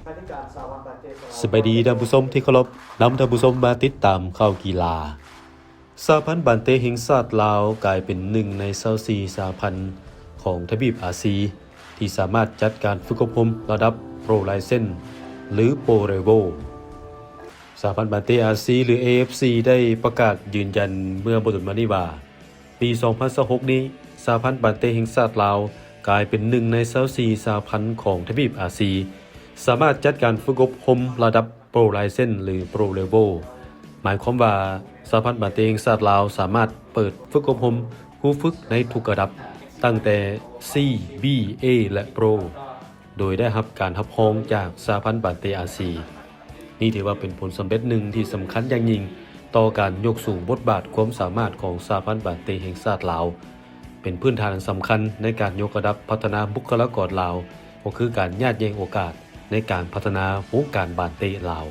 ສະບາຍດີທ່ານຜູ້ຊົມທີ່ເຄົາລົບ, ນຳທ່ານຜູ້ຊົມມາຕິດຕາມຂ່າວກິລາ. ສະຫະພັນບານເຕະແຫ່ງຊາດລາວກາຍເປັນໜຶ່ງໃນຊາວສີ່ສະຫະພັນຂອງທະວີບອາຊີ ທີ່ສາມາດຈັດການຝຶກອົບຮົມລະດັບໂປຣໄລເຊັນ ຫຼື ໂປຣເລເວວ. ສະຫະພັນບານເຕະອາຊີ ຫຼື ເອເອັຟຊີ ໄດ້ປະກາດຢືນຢັນເມື່ອບໍ່ດົນມານີ້ວ່າ ປີສອງພັນຊາວຫົກນີ້ ສະຫະພັນບານເຕະແຫ່ງຊາດລາວກາຍເປັນໜຶ່ງໃນຊາວສີ່ສະຫະພັນຂອງທະວີບອາຊີ ສາມາດຈັດການຝຶກອົບຮົມລະດັບໂປຣໄລເຊັນ ຫຼື ໂປຣເລເວວ. ໝາຍຄວາມວ່າ ສະຫະພັນບານເຕະແຫ່ງຊາດລາວສາມາດເປີດຝຶກອົບຮົມຄູຝຶກໃນທຸກລະດັບ ຕັ້ງແຕ່ ຊີ ບີ ເອ ແລະ ໂປຣ ໂດຍໄດ້ຮັບການຮັບຮອງຈາກສະຫະພັນບານເຕະອາຊີ. ນີ້ຖືວ່າເປັນຜົນສຳເລັດໜຶ່ງທີ່ສຳຄັນຢ່າງຍິ່ງຕໍ່ການຍົກສູງບົດບາດຄວາມສາມາດຂອງສະຫະພັນບານເຕະແຫ່ງຊາດລາວ, ເປັນພື້ນຖານອັນສຳຄັນໃນການຍົກລະດັບພັດທະນາບຸກຄະລາກອນລາວ, ກໍຄືການຍາດແຍ່ງໂອກາດໃນການພັດທະນາວົງການບານເຕະລາວ.